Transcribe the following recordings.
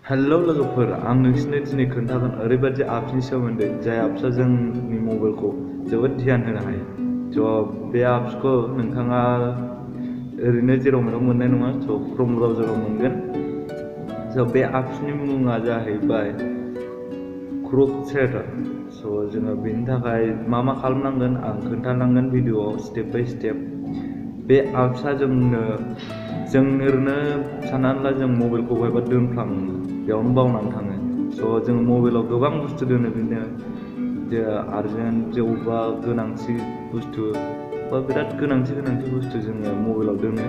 Hello लोगोफोर, आं नोंसिनो दिनै खोन्थागोन ओरैबायदि एप्सनि सोमोन्दै जाय एप्सआ जोंनि मबाइलखौ जोबोद ध्यान होनो हायो। बे एप्सखौ नोंथाङा ओरैनो जेराव मेराव मोननाय नङा। क्रोम ब्राउजाराव मोनगोन। बे एप्सनि मुङा जाहैबाय क्रुकसेडर। जोङो बेनि थाखाय मा खालामनांगोन आं खोन्थालांगोन भिडिअआव स्टेप बाय स्टेप। बे एप्सआ जोंनो ओरैनो साननानै ला जों मबाइलखौ बहायबा दोनफ्लाङो, बेयावनो बावनानै थाङो। जों मबाइलाव गोबां बुस्थु दोनो, बिदिनो आर्जेन्ट बबेबा गोनांथि बुस्थु बा बिराद गोनांथि बुस्थु जोङो मबाइलाव दोनो।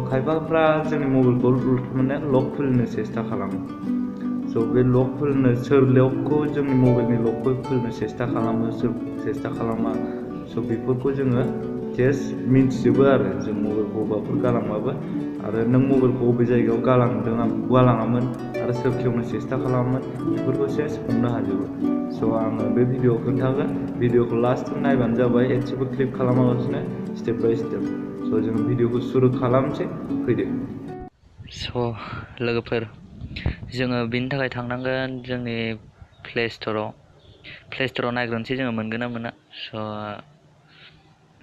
खायफाफ्रा जोंनि मबाइलखौ लक खुलिनो सेस्था खालामो। बे लक खुलिनो सोर लकखौ जोंनि मबाइलनि लकखौ खुलिनो सेस्था खालामो, सोर सेस्था खालामा, बेफोरखौ जोङो मिन्थिजोबो आरो जों मबाइलखौ बबेबाफोर गालांबाबो, आरो नों मबाइलखौ बबे जायगायाव गालाङामोन आरो सोर खेवनो सेस्था खालामोमोन बेफोरखौ हमनो हाजोबो। आङो बे भिडिअआव खोन्थागोन। भिडिअखौ लास्टसिम नायबानो जाबाय, एसेबो क्लिक खालामालासिनो स्टेप बाय स्टेप। जों भिडिअखौ सुरु खालामसै, फैदो। लोगोफोर, जोङो बिनि थाखाय थांनांगोन जोंनि प्ले स्ट'राव नायग्रोनोसै जोङो मोनगोन ना मोना।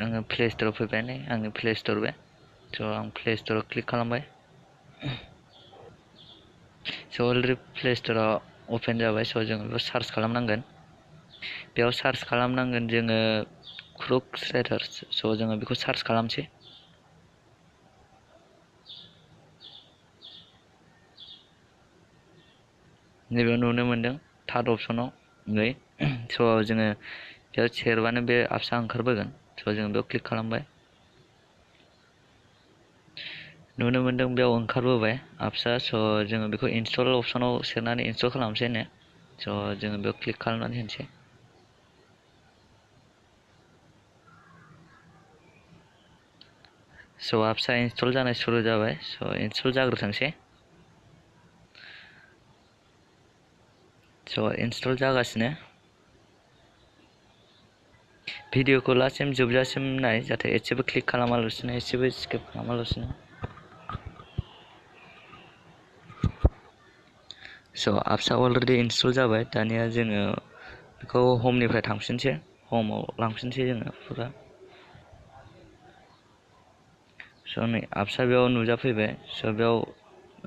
आङो प्ले स्ट'राव फैबाय, नै आंनि प्ले स्ट'र बे। आं प्ले स्ट'राव क्लिक खालामबाय। अलरेडि प्ले स्ट'रा अपेन जाबाय। जों बेखौ सार्च खालामनांगोन। बेयाव सार्च खालामनांगोन जोङो क्रुकसेडर। जोङो बेखौ सार्च खालामसै। नैबेयाव नुनो मोनदों थार्ड अपसनाव नै। जोङो बेयाव सेरबानो बे एप्सआ ओंखारबोगोन। जों बेयाव क्लिक खालामबाय। नुनो मोनदों बेयाव ओंखारबोबाय एप्सआ। जोङो बेखौ इनस्टल अपसनाव सेरनानै इनस्टल खालामसै नो। जोङो बेयाव क्लिक खालामनानै होनोसै। एप्सआ इनस्टल जानाय सुरु जाबाय। इनस्टल जाग्रोथोंसै। इनस्टल जागासिनो। भिडिअखौ लास्टसिम जोबजासिम नाय, जाहाथे एसेबो क्लिक खालामालासिनो, एसेबो स्किप खालामालासिनो। एप्सआ अलरेडि इनस्टल जाबाय। दानिया जोङो बेखौ हमनिफ्राय थांफिनसै, हमआव लांफिनसै जोङो फुरा। नै एप्सआ बेयाव नुजाफैबाय। बेयाव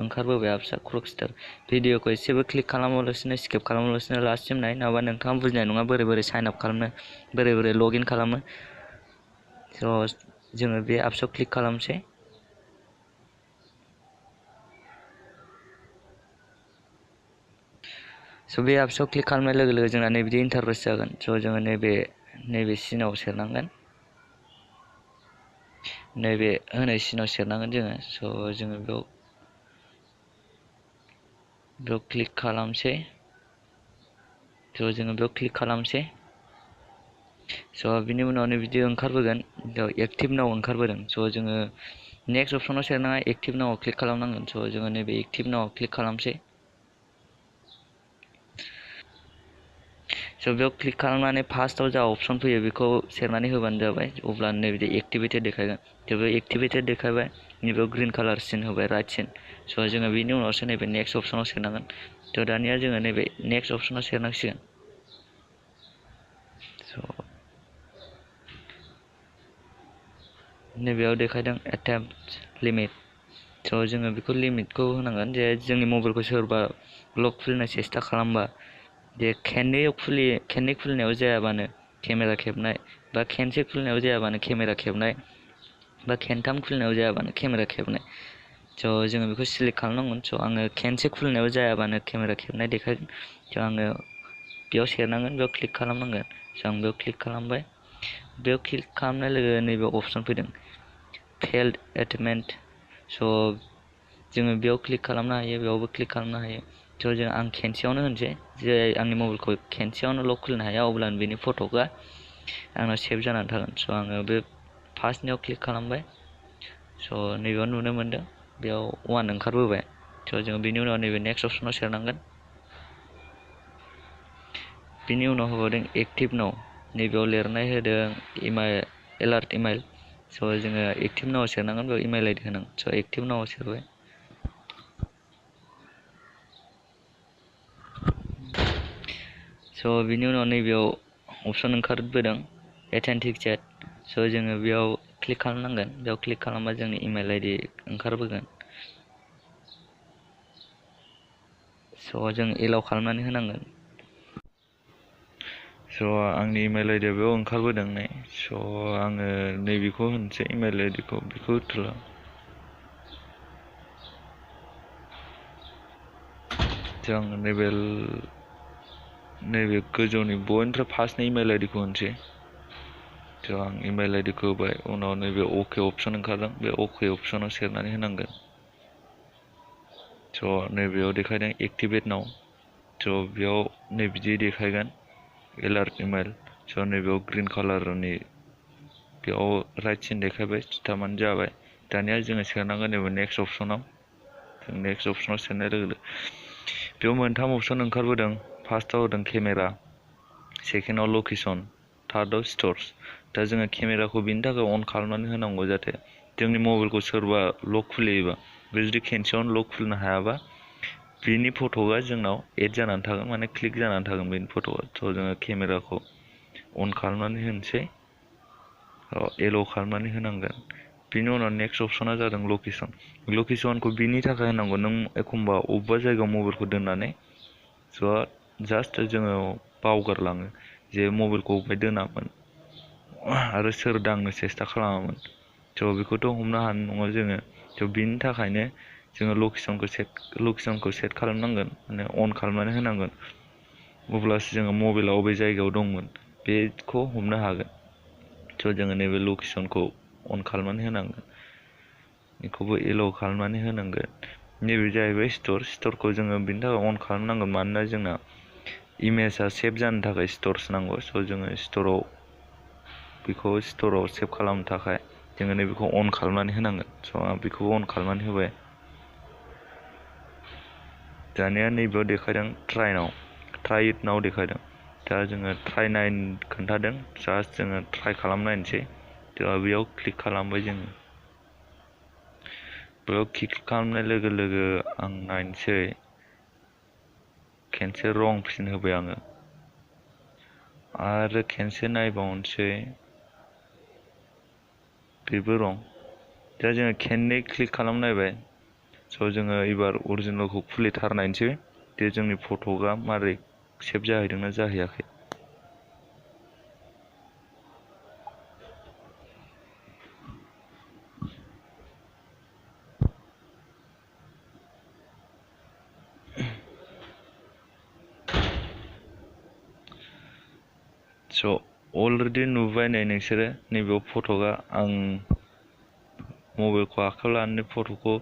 ओंखारबोबाय एप्सआ क्रुकसेडर। भिडिअखौ एसेबो क्लिक खालामालासिनो, स्किप खालामालासिनो लास्टसिम नाय, नङाबा नोंथाङा बुजिनाय नङा बोरै साइन आप खालामनो, बोरै लगइन खालामो। जोङो बे एप्सआव क्लिक खालामसै। बे एप्सआव क्लिक खालामनाय लोगो लोगो जोंना नैबिदि इन्टारफेस जागोन। जोङो नैबे सिनाव सेरनांगोन। नैबे होनाय सिनाव सेरनांगोन जोङो बेयाव क्लिक खालामसै। जोङो बेयाव क्लिक खालामसै। बिनि उनाव बिदि ओंखारबोगोन। एक्टिभ नाव ओंखारबोदों। जोङो नेक्स्ट अपसनाव सेरनाङा, एक्टिभ नावआव क्लिक खालामनांगोन। जोङो नैबे एक्टिभ नावआव क्लिक खालामसै। बेयाव क्लिक खालामनानै फार्स्टआव जा अपसन फैयो बेखौ सेरनानै होबानो जाबाय। अब्ला नैबिदि एक्टिभेटेड देखायगोन। बेयाव एक्टिभेटेड देखायबाय। नैबेयाव ग्रिन कालार सिन होबाय, राइट सिन। जोङो बेनि उनावसो नैबे नेक्स्ट अपसनाव सेरनांगोन। दानिया जोङो नैबे नेक्स्ट अपसनाव सेरनांसिगोन। नैबेयाव देखायदों एटेम्प्ट लिमिट। जोङो बेखौ लिमिटखौ होनांगोन, जे जोंनि मबाइलखौ सोरबा लक खुलिनो सेस्था खालामबा, जे खेननै खुलिनायाव जायाबानो केमेरा खेबनाय, बा खेनसे खुलिनायाव जायाबानो केमेरा खेबनाय, बा खेनथाम खुलिनायाव जायाबानो केमेरा खेबनाय। जोङो बेखौ सिलेक्ट खालामनांगोन। आङो खेनसे खुलिनायाव जायाबानो केमेरा खेबनाय देखायगोन। आङो बेयाव सेरनांगोन, बेयाव क्लिक खालामनांगोन। आं बेयाव क्लिक खालामबाय। बेयाव क्लिक खालामनाय लोगो नैबे अपसन फैदों फेल्ड एटेम्पमेन्ट। जोङो बेयाव क्लिक खालामनो हायो, बेयावबो क्लिक खालामनो हायो। आं खेनसेयावनो होनसै, जे आंनि मबाइलखौ खेनसेयावनो लक खुलिनो हाया, अब्लानो बेनि फट'आ आंनाव सेभ जानानै थागोन। आङो बे फार्स्टनियाव क्लिक खालामबाय। नैबेयाव नुनो मोनदों, बेयाव 1 ओंखारबोबाय। जोङो बेनि उनाव नैबे नेक्स्ट अपसनाव सेरनांगोन। बिनि उनाव होबावदों एक्टिभ नाव। नैबेयाव लिरनाय होदों एलार्ट इमेल। जोङो एक्टिभ नावआव सेरनांगोन, बेयाव इमेल आइडि होनांगोन। एक्टिभ नावआव सेरबाय। स' बिनि उनाव नैबेयाव अपसन ओंखारबोदों एथेन्टिकेट। स' जोङो बेयाव क्लिक खालामनांगोन। बेयाव क्लिक खालामबा जोंनि इमेल आइडि ओंखारबोगोन। स' जों एलाउ खालामनानै होनांगोन। स' आंनि इमेल आइडिया बेयाव ओंखारबोदों नै। स' आङो नैबेखौ होनसै इमेल आइडिखौ, बेखौ होथ'ला। जों नैबे गोजौनि बयनिफ्राय फार्स्टनि इमेल आइडिखौ होनसै। स' आं इमेल आइडिखौ होबाय। उनाव नैबे अके अपसन ओंखारदों, बे अके अपसनाव सेरनानै होनांगोन। स' नैबेयाव देखायदों एक्टिभेट नाउ। स' बेयाव नैबिदि देखायगोन एलार्ट इमेल। स' नैबेयाव ग्रिन कालारनि बेयाव राइट सिन देखायबाय, थारमाने जाबाय। दानिया जोङो सेरनांगोन नैबे नेक्स्ट अपसनाव। जों नेक्स्ट अपसनाव सेरनाय लोगो लोगो बेयाव मोनथाम अपसन ओंखारबोदों। फार्स्टआव होदों केमेरा, सेकेन्डआव लकेसन, थार्डआव स्ट'र्स। दा जोङो केमेराखौ बिनि थाखाय अन खालामनानै होनांगौ, जाहाथे जोंनि मबाइलखौ सोरबा लक खुलियोबा, बे जुदि खेनसेयावनो लक खुलिनो हायाबा बिनि फट'आ जोंनाव एड जानानै थागोन, माने क्लिक जानानै थागोन बेनि फट'आ। स' जोङो केमेराखौ अन खालामनानै होनोसै, एलाउ खालामनानै होनांगोन। बिनि उनाव नेक्स्ट अपसना जादों लकेसन। लकेसनखौ बिनि थाखाय होनांगौ, नों एखमबा अबेबा जायगायाव मबाइलखौ दोननानै स' जास्ट जोङो बावगारलाङो जे मबाइलखौ अबेहाय दोनामोन आरो सोर दांनो सेस्था खालामामोन। स' बेखौथ' हमनो हानाय नङा जोङो। स' बिनि थाखायनो जोङो लकेसनखौ सेट खालामनांगोन, माने अन खालामनानै होनांगोन। अब्लासो जोङो मबाइलाव अबे जायगायाव दंमोन बेखौ हमनो हागोन। स' जोङो नैबे लकेसनखौ अन खालामनानै होनांगोन, बेखौबो एलाउ खालामनानै होनांगोन। नैबे जाहैबाय स्ट'रखौ जोङो बिनि थाखाय अन खालामनांगोन, मानोना जोंना इमेजआ सेभ जानो थाखाय स्ट'र्स नांगौ। स' जोङो स्ट'राव सेभ खालामनो थाखाय जोङो नैबेखौ अन खालामनानै होनांगोन। स' आं बेखौबो अन खालामनानै होबाय। दानिया नैबेयाव देखायदों ट्राइ इट नाउ देखायदों। दा जोङो ट्राइ नाइन खोन्थादों, जास्ट जोङो ट्राइ खालामनायनोसै। दा बेयाव क्लिक खालामबाय जोङो। बेयाव क्लिक खालामनाय लोगो लोगो आं नायनोसै, खेनसे रं पिन होबाय आङो, आरो खेनसे नायबावनोसै, बेबो रं। दा जोङो खेननै क्लिक खालामनायबाय। स' जोङो एबार अरिजिनेलखौ खुलिथारनायनोसै दे जोंनि फट'आ मारै सेभ जाहैदोंना जाहैयाखै। स' अलरेडि नुबाय नै नोंसोरो नैबेयाव फट'आ, आं मबाइलखौ आखायाव लानानै फट'खौ,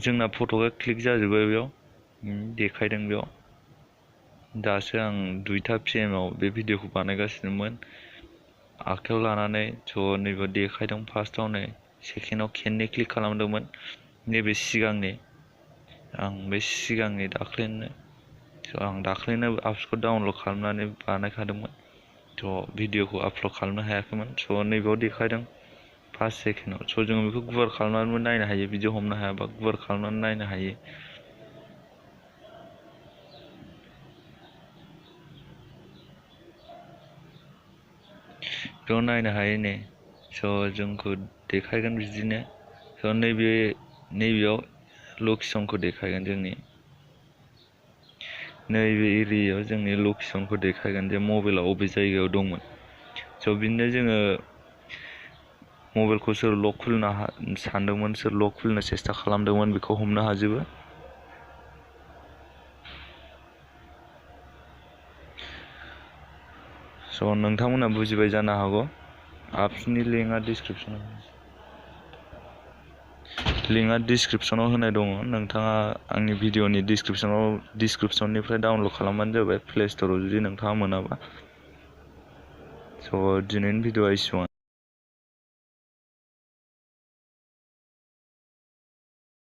जोंना फट'आ क्लिक जाजोब्बाय। बेयाव देखायदों, बेयाव दासो आं 2टा PM आव बे भिडिअखौ बानायगासिनोमोन आखायाव लानानै। स' नैबेयाव देखायदों फार्स्टआव, नै सेकेन्डआव खेननै क्लिक खालामदोंमोन। नैबे सिगांनि, आं बे सिगांनि दाख्लैनो, स' आं दाख्लैनो आप्सखौ डाउनलड खालामनानै बानायखादोंमोन। स' भिडिअखौ आपलड खालामनो हायाखैमोन। स' नैबेयाव देखायदों फार्स्ट सेकेन्डआव। स' जोङो बेखौ गुवार खालामनानैबो नायनो हायो, बिदि हमनो हायाबा गुवार खालामनानै नायनो हायो। बेयाव नायनो हायो नै। स' जोंखौ देखायगोन बिदिनो। स' नैबेयाव लकेसनखौ देखायगोन, जोंनि नैबे एरियायाव जोंनि लकेसनखौ देखायगोन जे मबाइला अबे जायगायाव दंमोन। स' बिदिनो जोङो मबाइलखौ सोर लक खुलिनो सानदोंमोन, सोर लक खुलिनो सेस्था खालामदोंमोन, बेखौ हमनो हाजोबो। स' नोंथांमोना बुजिबाय जानो हागौ। आप्सनि लिंकआ डिसक्रिपसनाव होनाय दङ। नोंथाङा आंनि भिडिअनि डिसक्रिपसननिफ्राय डाउनलड खालामबानो जाबाय, प्ले स्ट'राव जुदि नोंथाङा मोनाबा। स' दिनैनि भिडिअआ एसेबां।